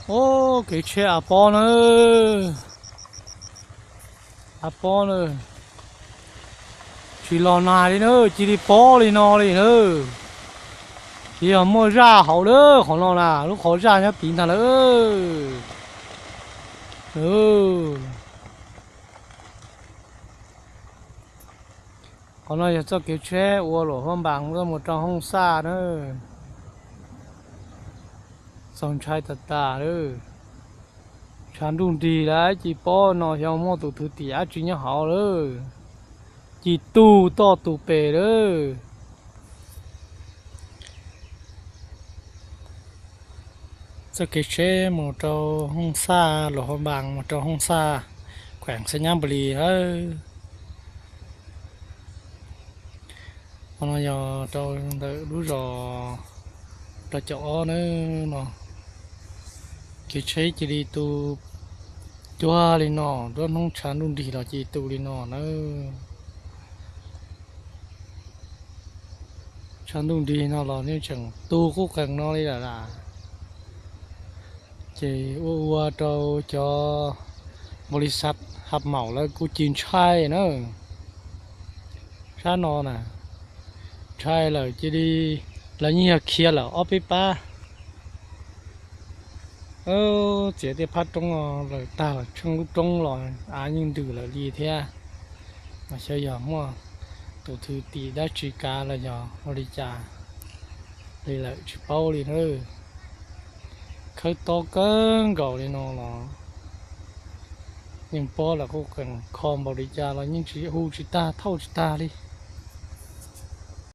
Ub, kev tsheb av pob na, av pob na, tsis los nag li na, cia li pob li no li na. Tsis yog muaj zaj hauv lawm qhov no na, lub qhov zaj nyob tid ntag lawm. Qhov no yog txoj kev tsheb ua Luam Phab Npas tuaj mus rau Hooj Xaj na. Txaus ntshai tas tas lawm. Tshav ntuj nrig lawm ci pob no xyov muaj tus thwv tim dab tsi nyob hauv lawm. Ci tu toj tu pes lawm. Txoj kev tsheb mus rau Hooj Xaj, Luam Phab Npas mus rau Hooj Xaj, khueem Xais Nyab Npus Lis lawm. Qhov no yog rau ntawm lub zos rau caum ob na no. Kev tsheb cia li tu cuag li no, nruab hnub tshav ntuj nrig los cia li tu li no na. Tshav ntuj nrig no los nej tseem tu qub qees no li lawm las. Ces ua ua rau cov npaum li xav hab maum lawv kuj ci ntshai na. Sab no na, ntshai lawm cia li, lawv yeej yog khiav lawm ob peb pab. Txiav tej phab roob lawm tag, tsheej lub roob los av yeej ntws lawm li thiab. Mas xyov yog muaj tus thwv tim dab tsi kav los yog ua li cas li lawm tsis paub li na. Khawb tob kawg nkaus li no los yeej pob lawm, qub qees kho npaum li cas los yeej tsis hu tsis tag, thauj tsis tag li.